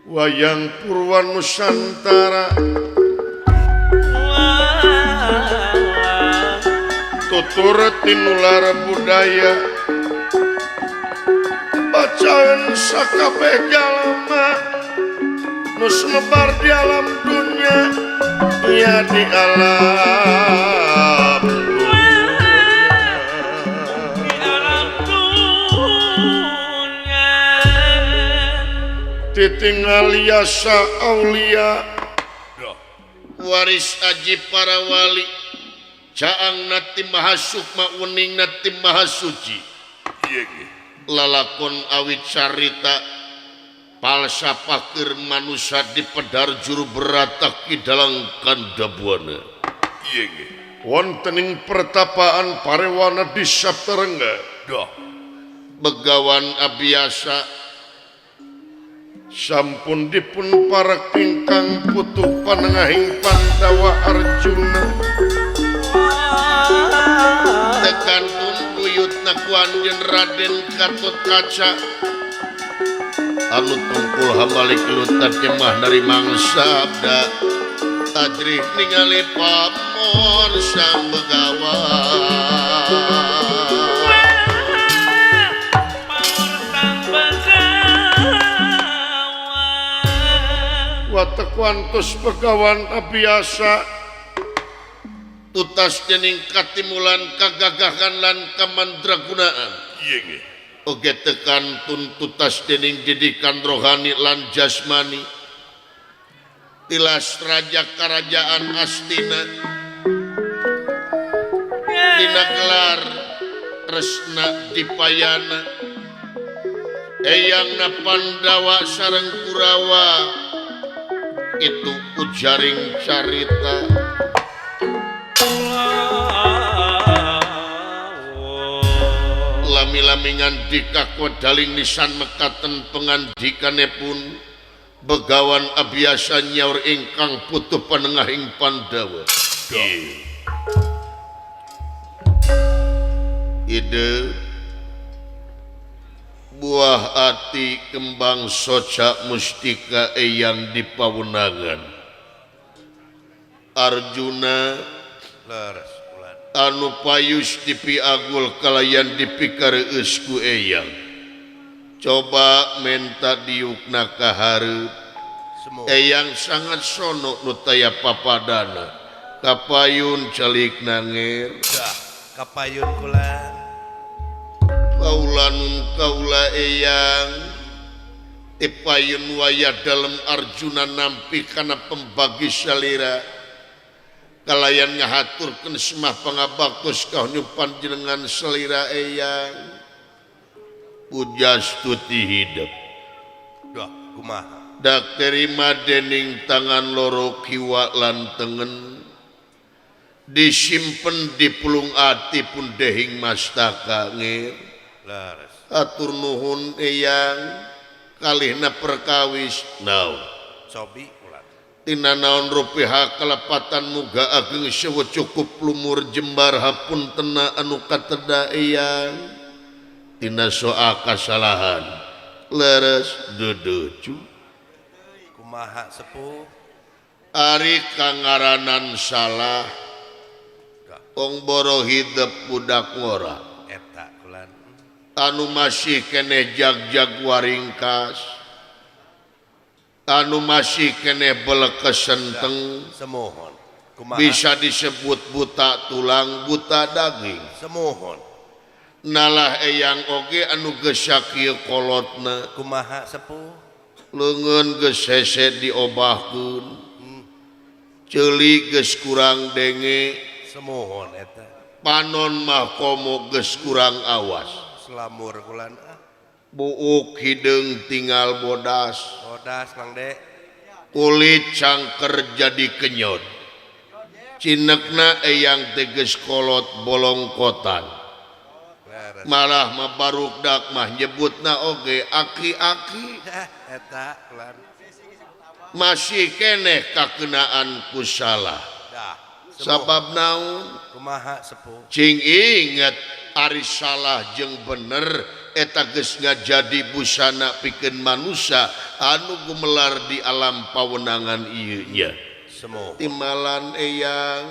Wayang Purwa Nusantara tutur tinular budaya bacaan sakabeh jalma nu sumebar di alam dunya ya di alam dunya. Titingal yasa aulia waris aji para wali caang nati maha sukma wening nati maha suci lalakon awit carita palsapah keur manusa dipedar juru beratak di dalam kandabuana wonten ing pertapaan parewana di Saptarengga Begawan Abiyasa sampun dipun parek ingkang putu panengahing Pandawa Arjuna tekan buyutna ku anjeun Raden Gatotkaca anu tungkul hamalik lutan kemah dari mangsa abda tajrih ningali pamor sang begawan. Pamor sang begawan. Watekwantos Begawan Abiyasa tutas dening katimulan kagagahan lan kamandragunaan oge tekan tuntutas dening didikan rohani lan jasmani tilas raja kerajaan Astina dina gelar Kresna Dipayana Eyangna Pandawa sareng Kurawa itu ujaring carita. Lami-lami ngandika daling nisan mekaten pengandikanipun Begawan Abiyasa nyaur ingkang putu panengahing Pandawa. Ide buah ati kembang soca mustika eyang di pawunangan Arjuna anu payus dipiagul kalayan dipikareus ku eyang coba menta diukna ka hareup eyang sangat sono nu taya papadana kapayun calik nanger kapayun kula kaula nun kaula eyang tipayun waya dalem Arjuna nampi kana pembagi salira kalayan ngahaturkeun semah pangabaktos ka panjenengan salira eyang pujastuti hidup duh kumaha dak terima dening tangan loro kiwa lan tengen disimpen di pulung ati pun dehing mastaka ngir leres atur nuhun eyang kalihna perkawis naon cobi ulan tina naon rupiah kalepatan muga ageng sewu cukup lumur jembar hapuntena anu kateda eyang tina soal kasalahan leres dedecu kumaha sepuh ari kangaranan salah ong boro hidep budak ngora eta kulan anu masih keneh jag-jag waringkas anu masih keneh belekesenteng semohon kumaha bisa disebut buta tulang buta daging semohon nalah eyang oge anu geus sakieu kolotna kumaha sepuh leungeun geus hese diobahkeun ceuli geus kurang denge semohon eta panon mah komo geus kurang awas selamur kulan buuk hideung tinggal bodas bodas Mang Dek kulit cangker jadi kenyot cinekna eyang teh geus kolot bolongkotan malah mah barukdak mah nyebutna oge aki-aki eta kulan masih keneh kakenaan ku salah sabab naon kumaha sepuh cing inget ari salah jeung bener Eta geus ngajadi busana pikeun manusia anu gumelar di alam pawenangan ieu nya. Semohon. Timalan eyang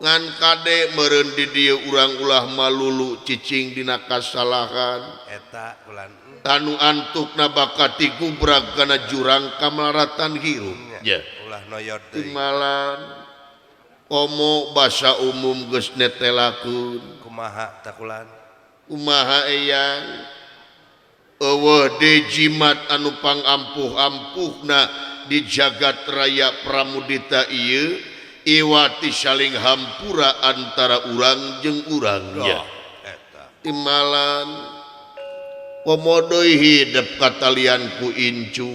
ngan kade meureun di dieu urang ulah malulu cicing dina kasalahan. Eta kulan. Tanu antukna bakati gubrag kana jurang kamalaratan hirup. Nya. Ulah noyot deui. Timalan komo basa umum geus netelakeun. Kumaha takulan? Kumaha eyang eueuh deui jimat anu pangampuh-ampuhna di jagat raya Pramudita ieu iwati saling hampura antara urang jeung urang nya. Eta. Timalan komo deui hidep katalian ku incu.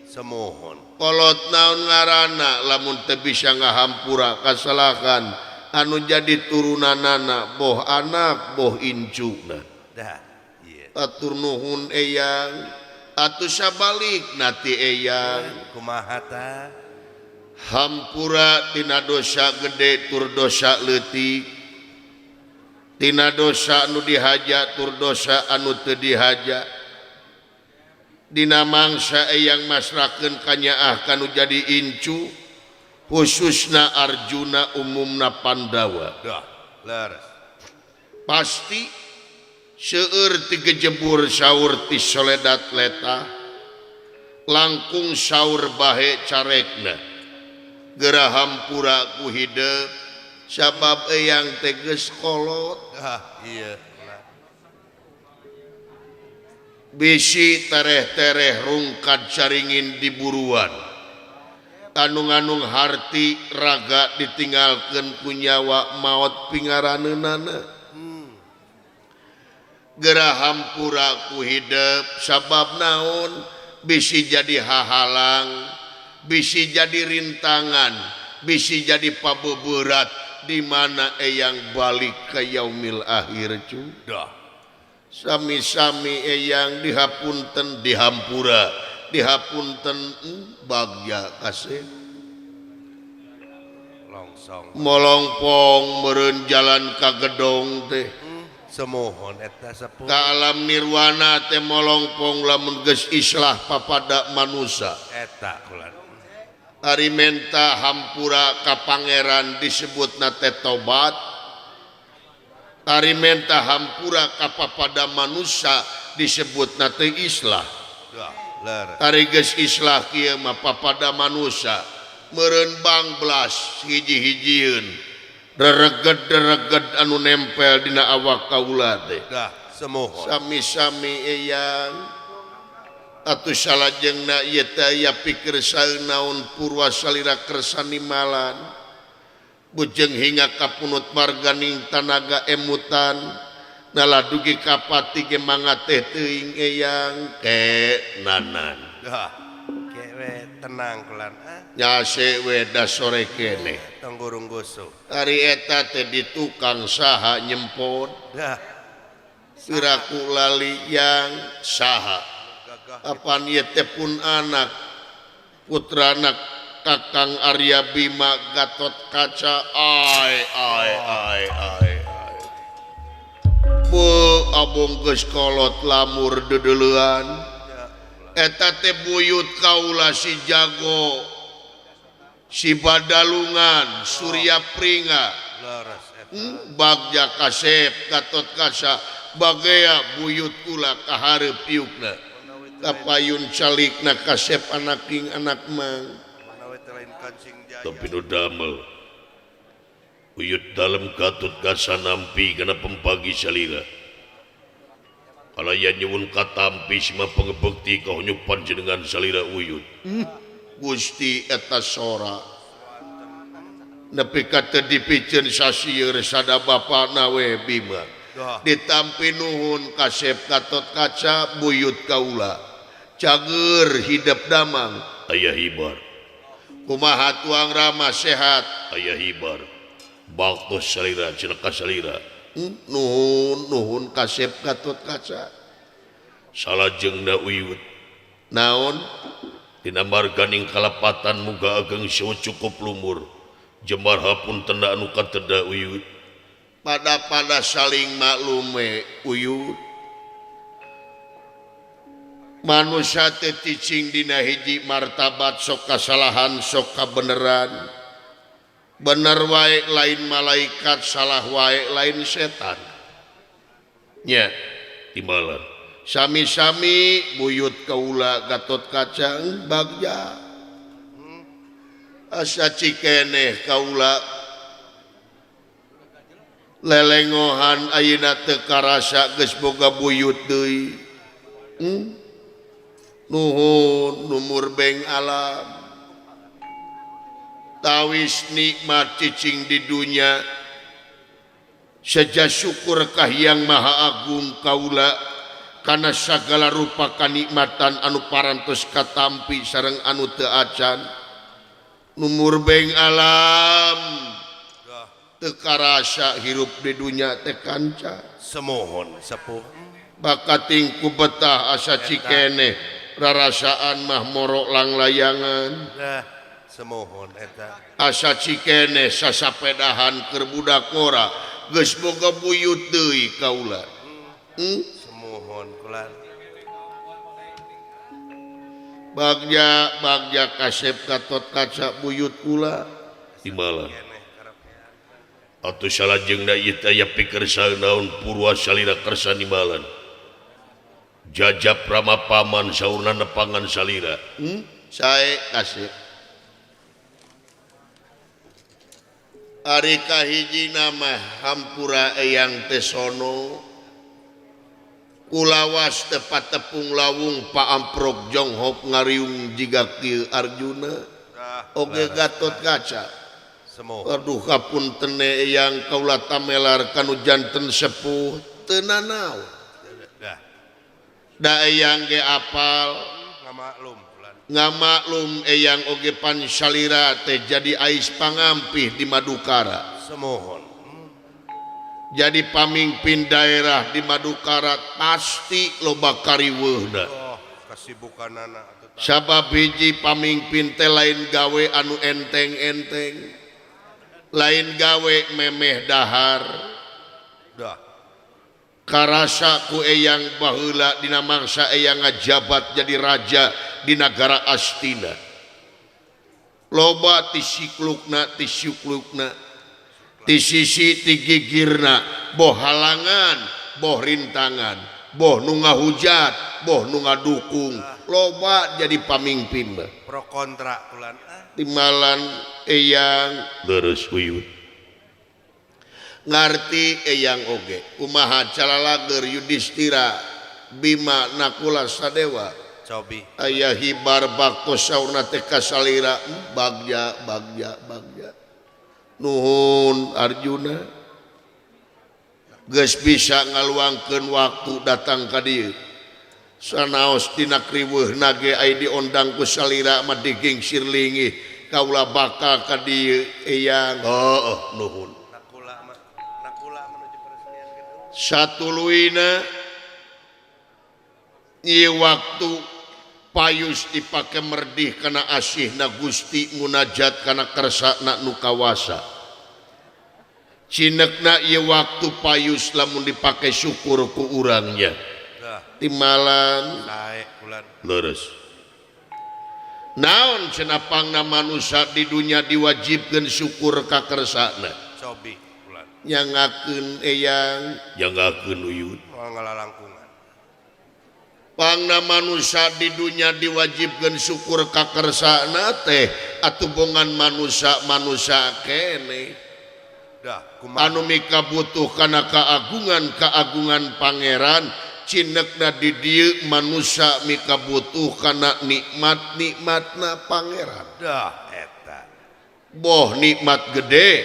Semohon. Kolot naon ngaranna lamun teu bisa ngahampura kasalahan anu jadi turunanana boh anak boh incuna. Dah, ieu. Atur nuhun eyang atuh sabalikna ti eyang. Kumaha tah? Hampura tina dosa gede tur dosa leutik. Tina dosa anu dihaja tur dosa anu teu dihaja. Dina mangsa eyang masrakeun kanyaah kanu jadi incu khususna Arjuna umumna Pandawa. Dah, leres. Pasti seueur ti gejebur saur ti soledat letah langkung saur bahe carekna geura hampura ku hidep sabab eyang teh geus kolot. Ah, ieu. Bisi tereh-tereh rungkad caringin di buruan anu-anung harti raga ditinggalkeun ku nyawa maot pingaraneunana. Geura hampura ku hidep sabab naon bisi jadi hahalang bisi jadi rintangan bisi jadi pabeberat di mana eyang balik ke yaumil akhir cu. Dah. Sami-sami eyang dihapunten dihampura dihapunten bagja kasih longsong molongpong meureun jalan ka gedong teh. Semohon eta sepuh ka alam nirwana teh molongpong lamun geus islah papada manusa eta kulan. Ari menta hampura ka pangeran disebutna teh tobat. Ari menta hampura ka papada manusa disebutna teh islah. Ari geus islah kieu mah papada manusa meureun bangblas hiji-hijieun rereged-rereged anu nempel dina awak kaula teh. Dah, semohon. Sami-sami eyang atuh salajengna ieu teh aya pikir saeun naon purwa salira kersa nimalan bujeng hingga kapunut marganing tanaga emutan nalah dugi kapati ge mangga teh teuing eyang ke nanan. Dah, ke we tenang kulan ah. Nyase we da sore keneh. Tong gurung gusuh. Ari eta teh di tukang saha nyempot. Dah. Piraku lali yang saha. Apan ieu teh pun anak putrana Kakang Arya Bima Gatot Kaca ai ai ai ai ai. Bu abong geus kolot lamur dedeleuan. Eta teh buyut kaula si jago si Badalungan Surya Pringa. Bagja Kasep Gatot Kaca bagea buyut kula kahareup iukna. Kapayun calikna Kasep anaking anak mang. Tapi nu damel uyut dalem Gatot Kaca nampi kana pempagi salira. Kalaya nyuwun katampi sima pangebekti ka honyu panjenengan salira uyut. Gusti eta sora nepi ka teu dipiceun sasieur sada bapana we Bima. Ditampi nuhun Kasep Gatot Kaca buyut kaula cager hidep damang. Aya hibar. Kumaha tuang Rama sehat. Aya hibar. Baktos salira cenah ka salira. Nuhun nuhun Kasep Gatot Kaca. Salajengna uyut. Naon? Dina marganing kalepatan muga ageng sewu cukup lumur. Jembar hapunten anu kateda uyut. Pada-pada saling maklume uyut. Manusia teh cicing dina hiji martabat sok kasalahan sok kabeneran. Bener wae lain malaikat, salah wae lain setan. Nya timbalan. Sami-sami buyut kaula Gatot Kaca bagja. Asa cikeneh kaula lelengohan ayeuna teu karasa geus boga buyut deui. Nuhun numur beng alam. Tawis nikmat cicing di dunya. Seja syukur Kahiyang Maha Agung kaula kana sagala rupa kanikmatan anu parantos katampi sareng anu teu acan. Numur beng alam teu karasa hirup di dunya teh kanca. Semohon sepuh. Bakating ku betah asa cikeneh rarasaan mah morok langlayangan. Dah semohon eta. Asa cikeneh sasapedahan keur budak ngora geus boga buyut deui kaula. Semohon kula. Bagja bagja kasep Gatot Kaca buyut kula. Timbalan. Atuh salajengna ieu teh aya pikersa naon purwa salira kersa nimbalan. Jajap Rama paman saurna nepangan salira. Sae kasep. Ari kahijina mah hampura eyang teh sono. Kulawas teu patepung lawung paamprok jonghok ngariung jiga kieu Arjuna. Oge Gatot Kaca. Aduh kapunten eyang kaula tamelar kanu janten sepuh teu nanaon. Da eyang ge apal ngamaklum eyang oge pan salira teh jadi ais pangampih di Madukara. Semohon. Jadi pamimpin daerah di Madukara pasti loba kariweuhna. Oh, kasibukanana. Sabab hiji pamimpin teh lain gawe anu enteng-enteng. Lain gawe memeh dahar. Dah. Karasa ku eyang baheula dina mangsa eyang ngajabat jadi raja di nagara Astina. Loba ti siklukna ti syuklukna ti sisi ti gigirna boh halangan boh rintangan boh nu ngahujat boh nu ngadukung loba jadi pamingpin mah. Pro kontra ulan. Timbalan eyang leres uyut. Ngarti eyang oge kumaha calalager Yudhistira Bima Nakula Sadewa cobi aya hibar bakto saurna teh kasalira bagja bagja bagja nuhun Arjuna geus bisa ngaluangkeun waktu datang ka dieu sanaos dina kriweuhna ge aya diondang ku salira mah digingsir lingih kaula bakal ka dieu eyang heuh nuhun. Satuluyna ieu waktu payus dipake merdih kana asihna Gusti munajat kana kersana nu kawasa. Cinekna ieu waktu payus lamun dipake syukur ku urangnya. Timalan leres. Naon cenah pangna manusa di dunya diwajibkeun syukur ka kersana. Cobi. Nyangakeun eyang nyangakeun uyut ngalalangkungan. Pangna manusa di dunya diwajibkeun syukur ka kersana teh atuh bongan manusa-manusa keneh. Dah kumaha anu mikabutuh kana keagungan-keagungan pangeran cinekna di dieu manusa mikabutuh kana nikmat-nikmatna pangeran. Dah eta boh nikmat gede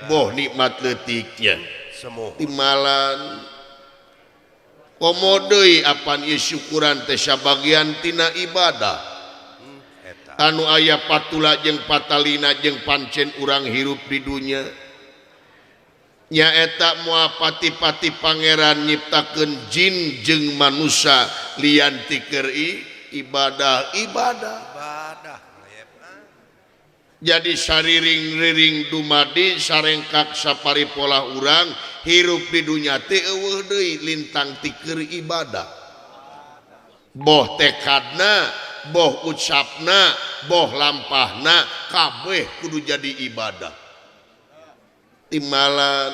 boh nikmat leutiknya. Timalan komo deui apan ieu syukuran teh sabagian tina ibadah. Anu aya patula jeung patalina jeung pancen urang hirup di dunya. Nyaeta moal pati-pati pangeran nyiptakeun jin jeung manusa lian ti keur ibadah ibadah. Jadi sariring-riring dumadi sarengkak saparipola urang hirup di dunya teh eueuh deui lintang ti keur ibadah. Boh tekadna, boh ucapna, boh lampahna, kabeh kudu jadi ibadah. Timalan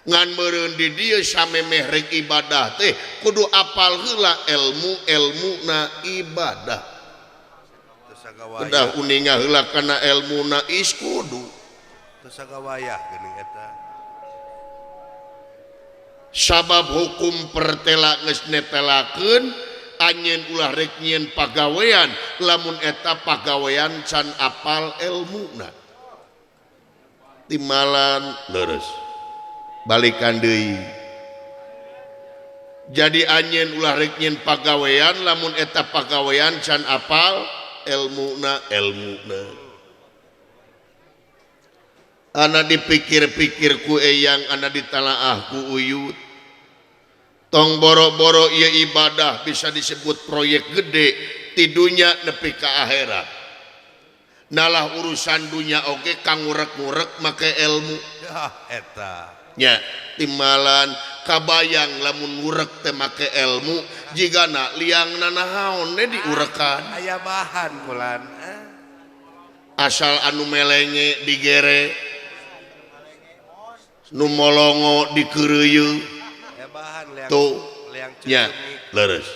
ngan meureun di dieu samemeh rek ibadah teh kudu apal heula ilmu-ilmuna ibadah. Udah uninga heula kana ilmuna is kudu. Teu sagawayah geuning eta. Sabab hukum pertela geus netelakeun anjeun ulah rek nyieun pagawean lamun eta pagawean can apal ilmuna. Timalan leres. Balikan deui. Jadi anjeun ulah rek nyieun pagawean lamun eta pagawean can apal ilmuna ilmuna. Ana dipikir-pikir ku eyang, ana ditalaah ku uyut. Tong boro-boro ieu ibadah bisa disebut proyek gede ti dunya nepi ka akhirat. Nalah urusan dunya oge kang ngurek-ngurek make ilmu. Yah eta. Nya timalan kabayang lamun ngurek teh make ilmu jigana liangna naon diurekan. Aya bahan bulan. Asal anu melenge digere, nu molongo dikeureuyeung. Tuh nya leres.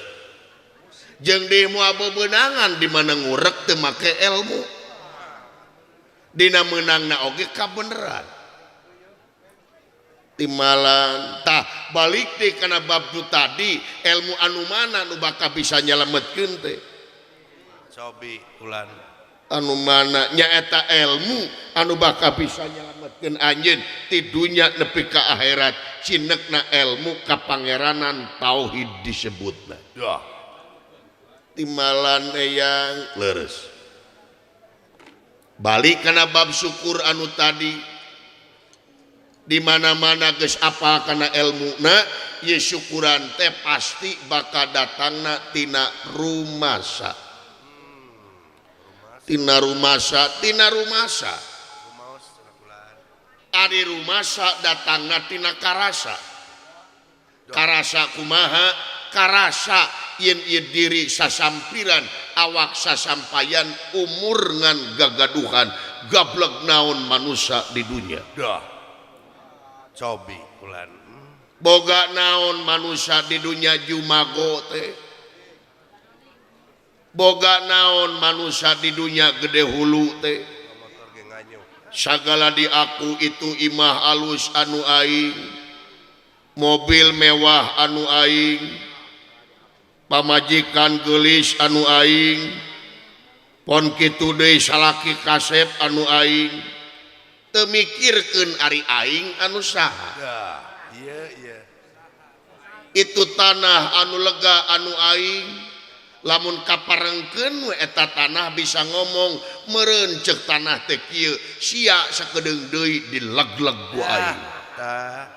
Jeung deui moal bebenangan di mana ngurek teu make ilmu. Dina meunangna oge kabeneran. Timalan tah balik deui kana bab nu tadi ilmu anu mana nu bakal bisa nyalametkeun teh. Cobi ulan. Anu mana nyaeta ilmu anu bakal bisa nyalametkeun anjeun ti dunya nepi ka akhirat. Cinekna ilmu kapangeranan tauhid disebutna. Yah. Timalan eyang leres. Balik kana bab syukur anu tadi. Di mana-mana geus apal kana ilmuna, ye syukuran teh pasti bakal datangna tina rumasa. Tina rumasa, tina rumasa. Ari rumasa datangna tina karasa. Karasa kumaha? Karasa yen ieu diri sasampiran, awak sasampayan, umur ngan gagaduhan, gablek naon manusia di dunia. Dah. Cobi ulan. Boga naon manusia di dunia jumago teh. Boga naon manusia di dunia gede hulu teh. Sagala di aku itu imah alus anu aing, mobil mewah anu aing, pamajikan geulis anu aing, pon kitu deui salaki kasep anu aing. Teu mikirkeun ari aing anu saha. Ieu ieu. Itu tanah anu lega anu aing, lamun kaparengkeun we eta tanah bisa ngomong meureun ceuk tanah teh kieu, sia sakedeung deui dileg-leg ku aing. Tah.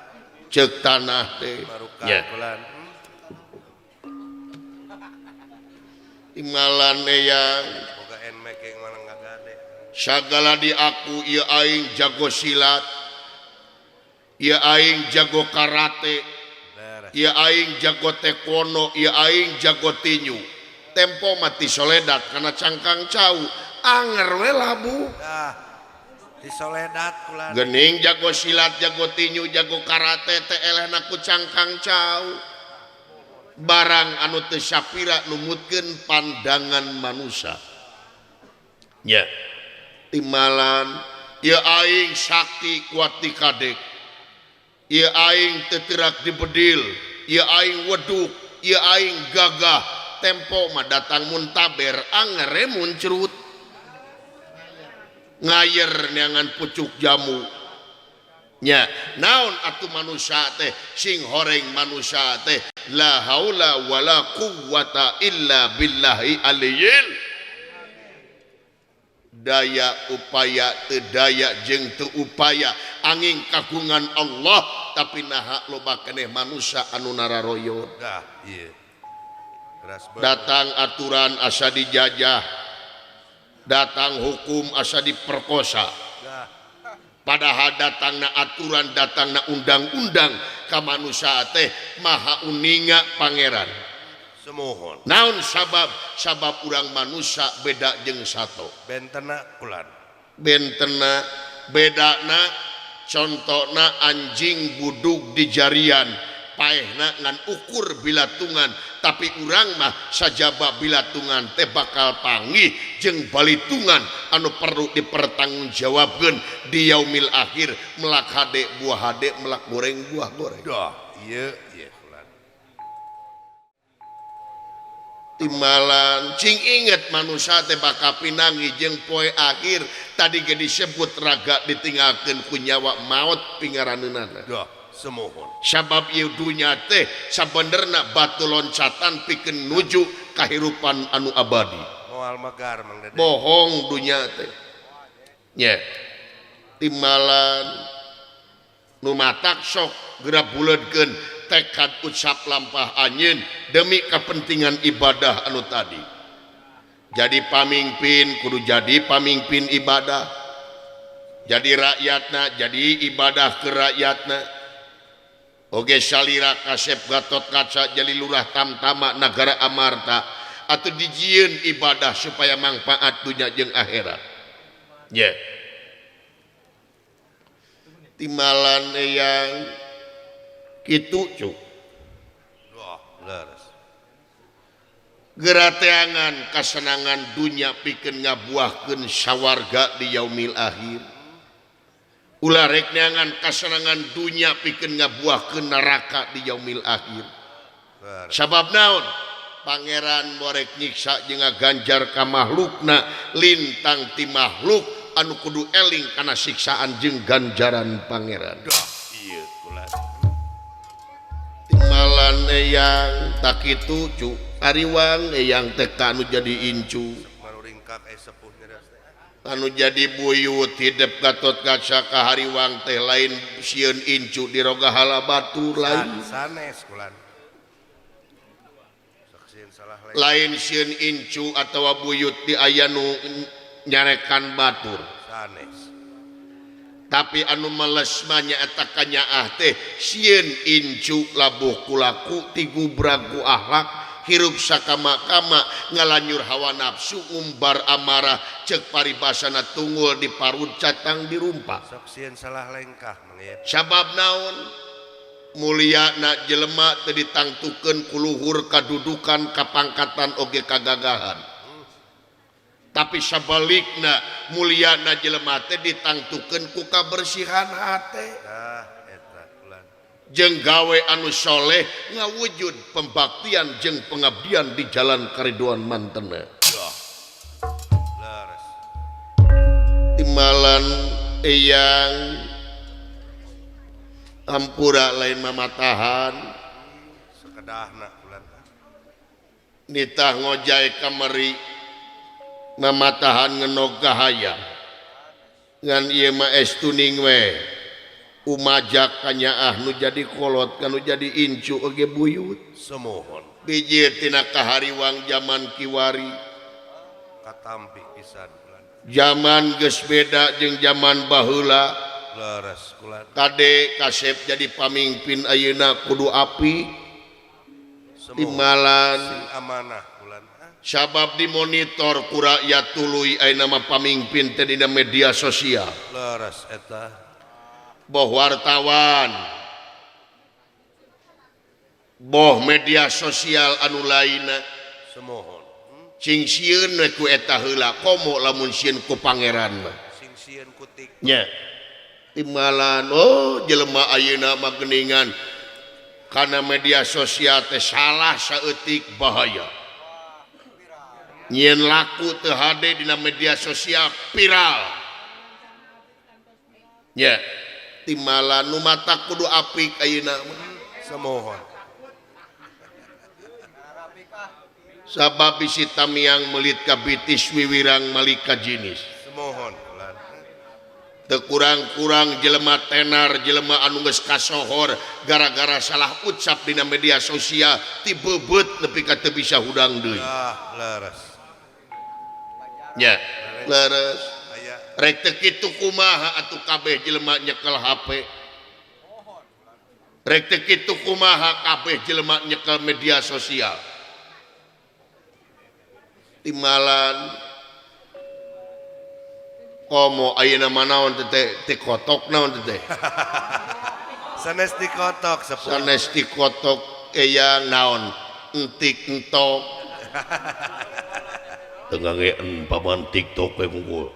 Ceuk tanah teh. Nya. Timalan eyang. Boga enmek yang mana ngagade. Sagala di aku ieu aing jago silat, ieu aing jago karate, ieu aing jago taekwondo, ieu aing jago tinju. Tempo mati soledat kana cangkang cau, anger we labu. Tah, di soledat ulah. Gening jago silat, jago tinju, jago karate teh elehna ku cangkang cau. Barang anu teu sapira numutkeun pandangan manusia. Nya. Timalan ieu aing sakti kuat di kadek, ieu aing teu teurak di bedil, ieu aing weduk, ieu aing gagah. Tempo mah datang muntaber angere muncrut ngayer neangan pucuk jamu. Nya naon atuh manusia teh sing horeng manusia teh la haula wala quwwata illa billahi aliyil. Daya upaya teu daya jeung teu upaya angin kagungan Allah, tapi naha loba keneh manusia anu nararoyot. Dah ieu. Datang aturan asa dijajah, datang hukum asa diperkosa. Padahal datangna aturan, datangna undang-undang ka manusia teh maha uninga pangeran. Semohon. Naon sabab sabab urang manusia beda jeung sato. Bentena kulan. Bentena bedana contona anjing budug di jarian paehna ngan ukur bilatungan tapi urang mah sajaba bilatungan teh bakal panggih jeung balitungan anu perlu dipertanggungjawabkeun di yaumil akhir melak hade buah hade melak goreng buah goreng. Dah, ieu ieu kulan. Timalan cing inget manusia teh bakal pinangi jeung poe akhir tadi ge disebut raga ditinggalkeun ku nyawa maot pingaraneunana. Dah, semohon. Sabab ieu dunya teh sabenerna batu loncatan pikeun nuju kahirupan anu abadi. Moal megar Mang Dede. Bohong dunya teh. Nya. Timalan nu matak sok geura buleudkeun tekad ucap lampah anjeun demi kepentingan ibadah anu tadi. Jadi pamimpin kudu jadi pamimpin ibadah. Jadi rakyatna jadi ibadah ke rakyatna. Oge salira kasep Gatot Kaca jadi lurah Tamtama Nagara Amarta atau dijieun ibadah supaya manfaat dunya jeung akhirat. Nya. Timalan eyang kitu cuk. Wah, leres. Gerateangan kasenangan dunya pikeun ngabuahkeun sawarga di yaumil akhir. Ulah rek neangan kasenangan dunya pikeun ngabuahkeun neraka di yaumil akhir. Sabab naon? Pangeran borek nyiksa jeung ngaganjar ka makhlukna lintang ti makhluk anu kudu eling kana siksaan jeung ganjaran pangeran. Dah, ieu kulan. Timalan eyang tak kitu cu ariwang eyang teh ka anu jadi incu. Maruringkak sepuh nyerios teh. Anu jadi buyut hidep Gatot Kaca ka hariwang teh lain sieun incu diroga hala batur lain. Sanes kulan. Sok sieun salah lain. Lain sieun incu atawa buyut di aya nu nyarekan batur. Sanes. Tapi anu meles mah nyaeta kanyaah teh sieun incu labuh kulaku tigubrag ku akhlak hirup sakama-kama ngalanyur hawa nafsu umbar amarah cek paribasana tunggul di parut catang dirumpak. Sok sieun salah lengkah Mang Yep. Sabab naon? Mulyana jelema teu ditangtukeun ku luhur kadudukan kapangkatan oge kagagahan. Tapi sabalikna mulyana jelema teh ditangtukeun ku kabersihan hate. Tah eta kulan. Jeung gawe anu soleh ngawujud pembaktian jeung pengabdian di jalan kariduan mantena. Dah. Leres. Timalan eyang ampura lain mamatahan Sekedahna kulan. Nitah ngojay kamari mamatahan ngenog kahayang ngan ieu mah estuning we umajak kanyaah nu jadi kolot kanu jadi incu oge buyut. Semohon. Biji tina kahariwang zaman kiwari katampi pisan kulan. Zaman geus beda jeung zaman baheula. Leres kulan. Kade kasep jadi pamimpin ayeuna kudu api. Semohon. Timalan sing amanah kulan. Sabab dimonitor ku rakyat tuluy ayeuna mah pamimpin teh dina media sosial. Leres eta. Boh wartawan boh media sosial anu lainna. Semohon. Cing sieun we ku eta heula komo lamun sieun ku pangeran mah. Sing sieun ku tik. Nya. Timalan oh jelema ayeuna mah geuningan kana media sosial teh salah saeutik bahaya. Nyieun laku teu hade dina media sosial viral. Nya. Timalan nu mata kudu apik ayeuna mah. Semohon. Sabab bisi tamiang melit ka bitis wiwirang malika jinis. Semohon kulan. Teu kurang-kurang jelema tenar jelema anu geus kasohor gara-gara salah ucap dina media sosial tibebeut nepi ka teu bisa hudang deui. Ah, leres. Nya, leres. Aya Rek teu kitu kumaha atuh kabeh jelema nyekel HP. Rek teu kitu kumaha kabeh jelema nyekel media sosial. Timalan komo ayeuna mah naon teh tikotok naon teh sanes dikotok sepuh sanes dikotok eyang naon entik entok teu ngangeun paman TikTok we mungkul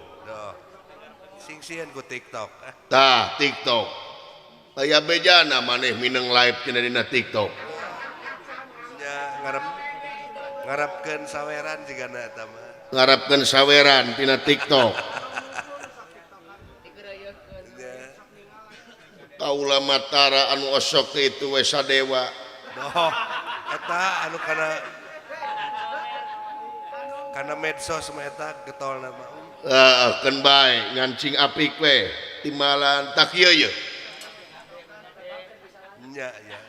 sing sieun ku TikTok tah TikTok aya bejana maneh mineng live cenah dina TikTok nya ngarepkeun saweran jigana eta mah ngarepkeun saweran tina TikTok kaula matara anu osok teh itu we sadewa doh eta anu kana medsos mah eta getolna mah heeh keun bae ngancing apik we timbalan tak kieu ye nya ya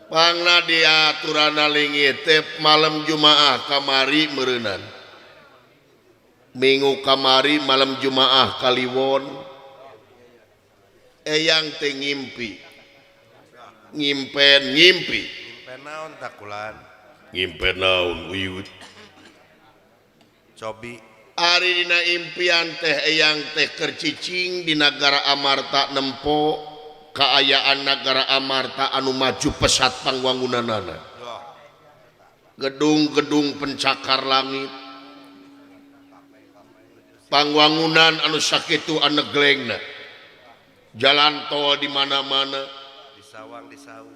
pangna diaturana linggih teh malam Jumaah kamari meureunan Minggu kamari malam Jumaah Kaliwon eyang teh ngimpi ngimpen ngimpi ngimpen naon takulan ngimpen naon uyut cobi ari dina impian teh eyang teh keur cicing di nagara Amarta nempo kaayaan nagara Amarta anu maju pesat pangwangunanana gedung-gedung pencakar langit pangwangunan anu sakitu aneglengna jalan tol di mana-mana di sawang di saung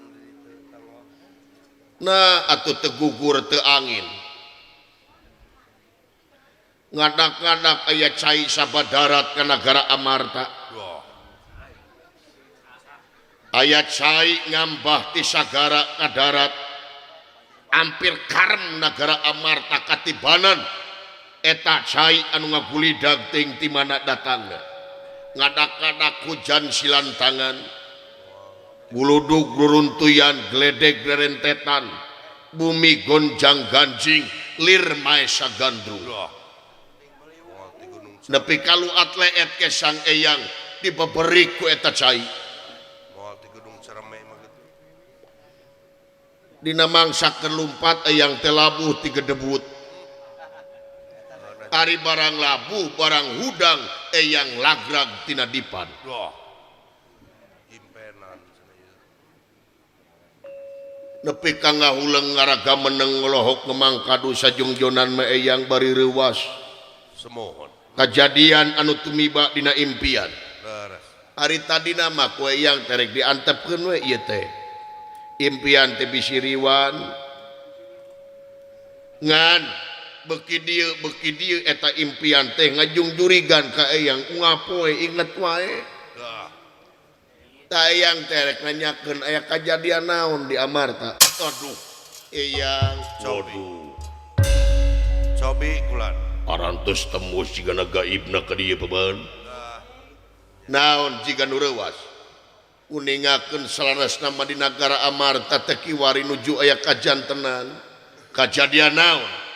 nah atuh tegugur teu angin ngadak-ngadak aya cai sabadarat ka nagara Amarta aya cai ngambah ti sagara ka darat hampir karem nagara Amarta katibanan eta cai anu ngagulidag ting ti mana datangna ngadak-ngadak hujan silantangan guludug ruruntuyan gledeg rerentetan bumi gonjang ganjing lir maesa gandrung nepi kaluat leet ke sang eyang dibeberi ku eta cai dina mangsa keur lumpat eyang teh labuh ti gedebut ari barang labuh barang hudang eyang lagrag tina dipan nepi ka ngahuleng ngaraga meneng ngalohok ngemang kadu sajungjonan mah eyang bari reuwas semohon kajadian anu tumiba dina impian ari tadina mah ku eyang terek diantepkeun we ieu teh impian teh bisi riwan ngan beki dieu eta impian teh ngajungjurigan ka eyang ungapoe inget wae ta eyang teh rek nanyakeun aya kajadian naon di Amarta aduh eyang cobi cobi kulan arantos tembus jigana gaibna ka dieu paman naon jiga nu reuwas uningakeun salarasna mah di nagara Amarta teh kiwari nuju aya kajantenan kajadian naon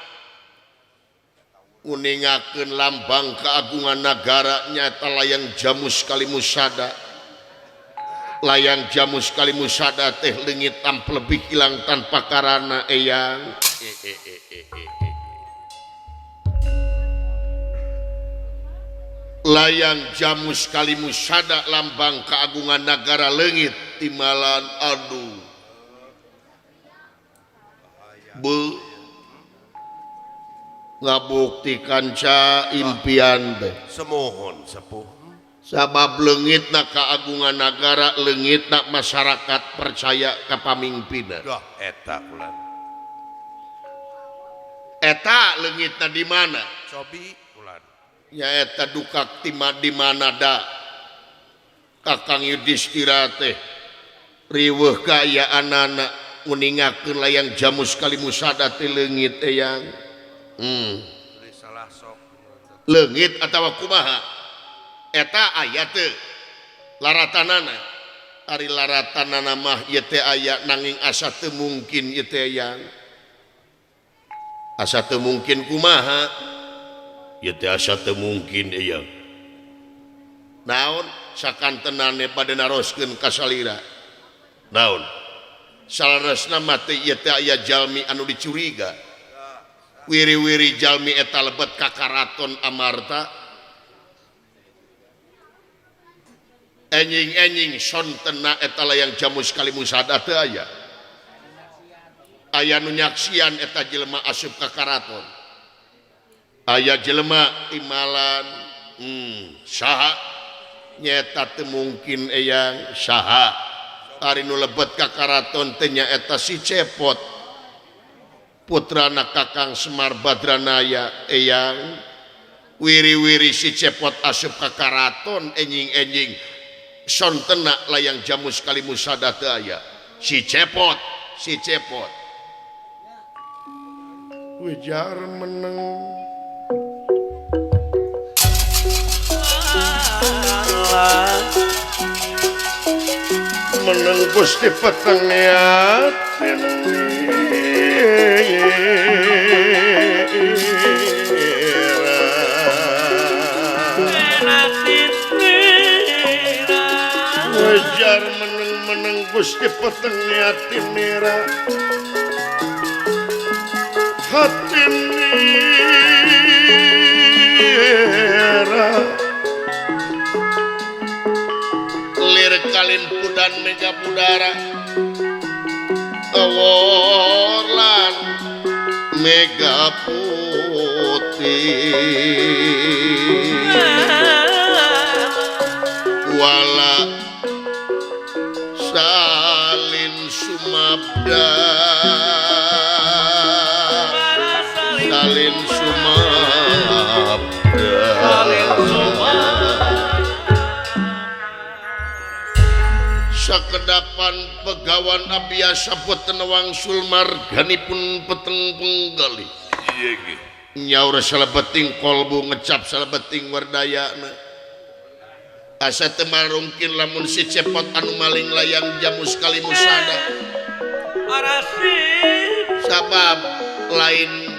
uningakeun lambang keagungan nagara nyata layang jamus kalimusada layang jamus kalimusada teh leungit tanpa lebih hilang tanpa karana eyang layang jamus kalimusada lambang keagungan nagara leungit timalan aduh be ngabuktikan ca impian teh semohon sepuh sabab leungitna keagungan nagara leungitna masyarakat percaya ka pamingpinna eta kulan eta leungitna di mana cobi kulan nyaeta duka tima di mana da Kakang Yudhistira teh riweuh kaayaanana nguningakeun layang jamus kalimusada teh leungit eyang leungit atawa kumaha eta aya teu laratanana ari laratanana mah ieu teh aya nanging asa teu mungkin ieu teh eyang asa teu mungkin kumaha ieu teh asa teu mungkin eyang naon sakantenane bade naroskeun ka salira naon Saleresna mah teh ieu teh aya jalmi anu dicuriga. Wiri-wiri jalmi eta lebet ka Karaton Amarta. Enjing-enjing sontena eta layang Jamus Kalimusada teu aya. Aya nu nyaksian eta jelema asup ka karaton. Aya jelema timalan, saha nyeta teu mungkin eyang saha. Ari nu lebet ka karaton teh nyaeta si Cepot. Putrana Kakang Semar Badranaya eyang. Wiri-wiri si Cepot asup ka karaton enjing-enjing sontena layang Jamus Kalimusada teu aya. Si Cepot, si Cepot. Wejar meneng meneng Gusti peteng yatin. Wejar meneng-meneng Gusti peteng yatin nira. Hati nira lir kalimpudan mega pudara awor lan mega putih wala salin sumabda salin sumabda sakedapan pegawan abiasa boten wangsul marganipun peteng penggalih nyaur salebeting kolbu ngecap salebeting wardayana asa teu marungkin lamun si Cepot anu maling layang Jamus Kalimusada sabab lain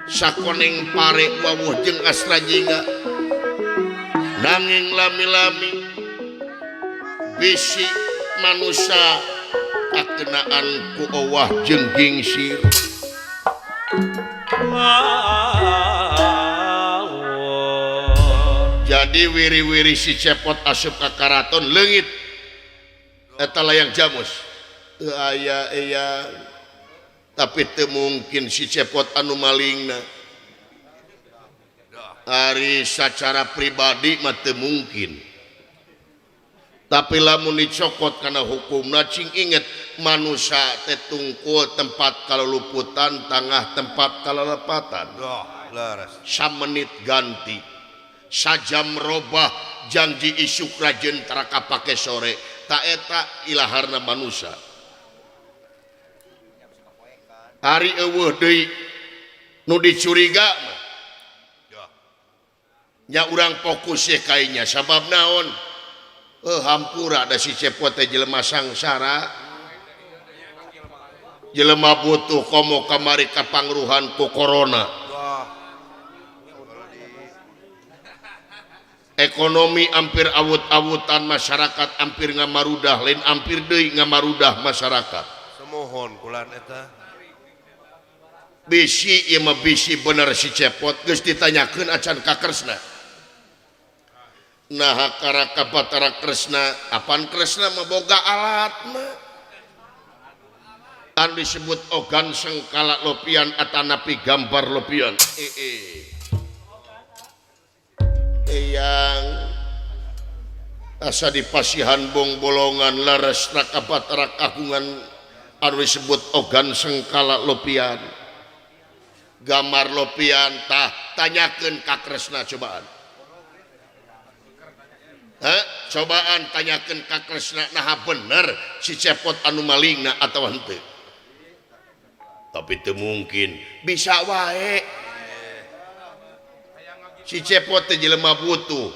sakoneng pare wawuh jeung astrajinga nanging lami-lami bisi manusa kakenaan ku owah jeung gingsir. Jadi wiri-wiri si Cepot asup ka karaton leungit eta layang Jamus teu aya eyang. Tapi teu mungkin si Cepot anu malingna. Ari sacara pribadi mah teu mungkin. Tapi lamun dicokot kana hukumna cing inget manusa teh tungkul tempat kaluluputan tangah tempat kalalepatan. Samenit ganti, sajam robah janji isuk rajen tara kapake sore. Ta eta ilaharna manusa. Ari eueuh deui nu dicuriga mah nya urang fokus ye kainya sabab naon hampura da si Cepot teh jelema sangsara jelema butuh komo kamari kapangruhan ku corona ekonomi hampir awut-awutan masyarakat hampir ngamarudah lain hampir deui ngamarudah masyarakat semohon kulan eta bisi ieu mah bisi bener si Cepot geus ditanyakeun acan ka Kresna. Naha karaka Batara Kresna apan Kresna mah boga alatna anu disebut ogan sengkala lopian atanapi gambar lopian. Eyang asa dipasihan bongbolongan laras raka Batara kagungan anu disebut ogan sengkala lopian gambar lopian tah tanyakeun ka Kresna cobaan. Cobaan tanyakeun ka Kresna naha bener si Cepot anu malingna atawa henteu. Tapi teu mungkin bisa wae. Si Cepot teh jelema butuh.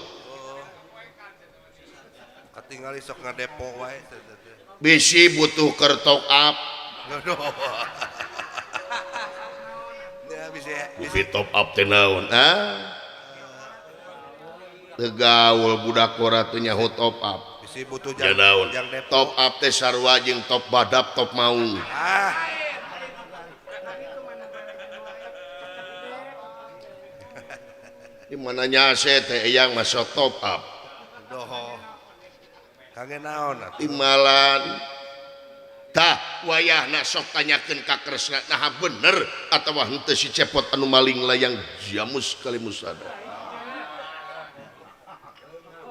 Katingali sok ngadepo wae. Bisi butuh keur top up. Bisi top up teh naon? Ah. Teu gaul budak ora teu nyaho top up. Bisi butuh Ya jang, naon? Jang depo. Top up teh sarua jeung top badap top maung. Ah, Di mananya saya teh eyang masuk top up. Doho. Kangge naon atuh? Timalan. Tah wayahna sok tanyakeun ka Kresna naha bener atawa henteu si Cepot anu maling layang Jamus Kalimusada.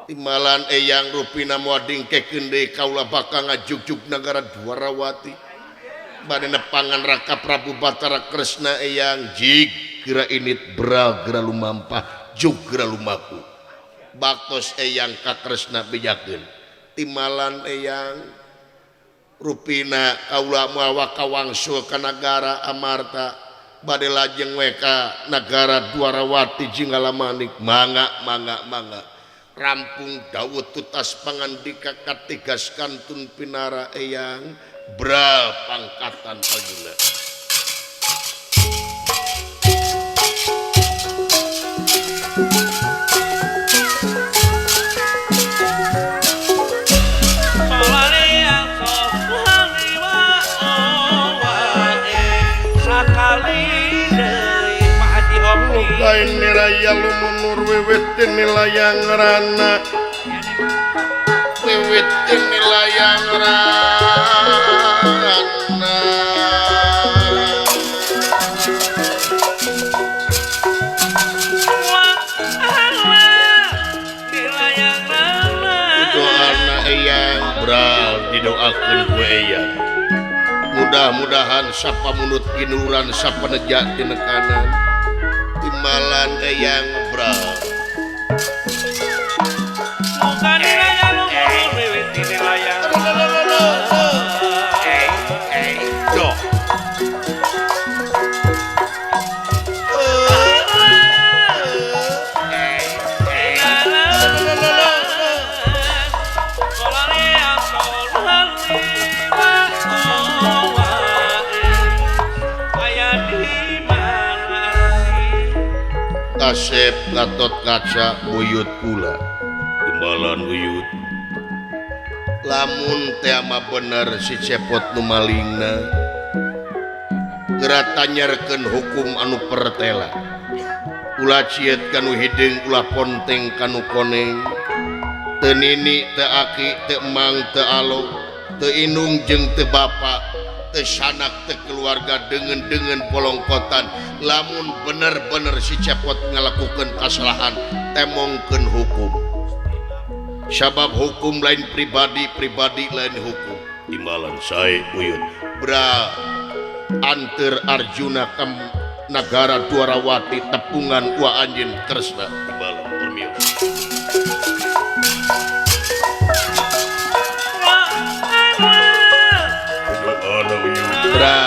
Timalan eyang rupina moal dingkekeun deui kaula bakal ngajugjug nagara Dwarawati. Bade nepangan Raka Prabu Batara Kresna eyang jig geura init bra geura lumampah jug geura lumaku. Baktos eyang ka Kresna bejakeun. Timalan eyang rupina kaula moal wakawangsul ka nagara Amarta bade lajeng we ka nagara Dwarawati Jinggalamanik mangga mangga mangga rampung dawuh tutas pangandika katigas kantun pinara eyang bra pangkatan Arjuna. Lain niraya lumunur wiwit layang rana wiwit layang rana doana eyang bral didoakeun ku eyang mudah-mudahan sapa munut ginuran sapa neja tinekanan timalan eyang bral. Kasep Gatot Kaca buyut kula timbalan buyut lamun teh mah bener si Cepot nu malingna geura tanyarkeun hukum anu pertela ulah cieut kanu hideung ulah ponteng kanu koneng teu nini teu aki teu emang teu alo teu indung jeung teu bapa teu sanak teu keluarga deungeun-deungeun polongkotan lamun bener-bener si Cepot ngalakukeun kasalahan temongkeun hukum sabab hukum lain pribadi pribadi lain hukum timbalan sae buyut bra anteur Arjuna ka nagara Dwarawati tepungan wa anjeun Kresna timbalan permios. Bra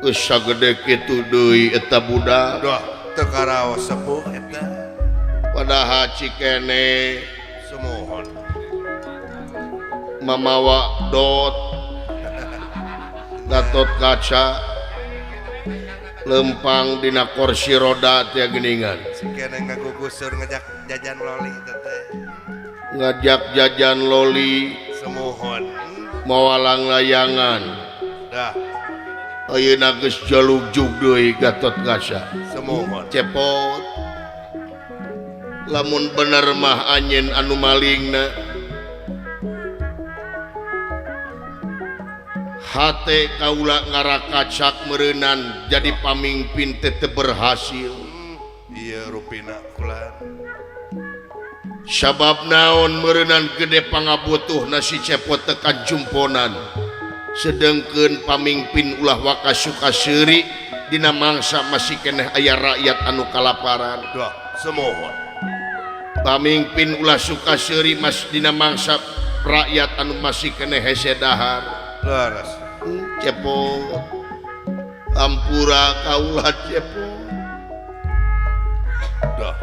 geus sagede kitu deui eta budak. Duh, teu karaos sepuh eta. Padahal cikene sumuhun mamawa dot Gatot Kaca lempang dina kursi roda teh geuningan. Cikene ngagugusur ngajak jajan loli teh. Ngajak jajan loli sumuhun. Mawa langlayangan. Dah. Ayeuna geus jalugjug deui Gatot Kaca. Sumuhun. Cepot. Lamun bener mah anjeun anu malingna. Hate kaula ngarakacak meureunan jadi pamingpin teh teu berhasil. Ieu rupina kula. Sabab naon meureunan gede pangabutuhna si Cepot teh kajumponan. Sedengkeun pamingpin ulah waka suka seuri dina mangsa masih keneh aya rakyat anu kalaparan. Duh, sumuhun. Pamingpin ulah suka seuri mas dina mangsa rakyat anu masih keneh hese dahar. Leres. Cepot. Ampura kaula Cepot. Dah.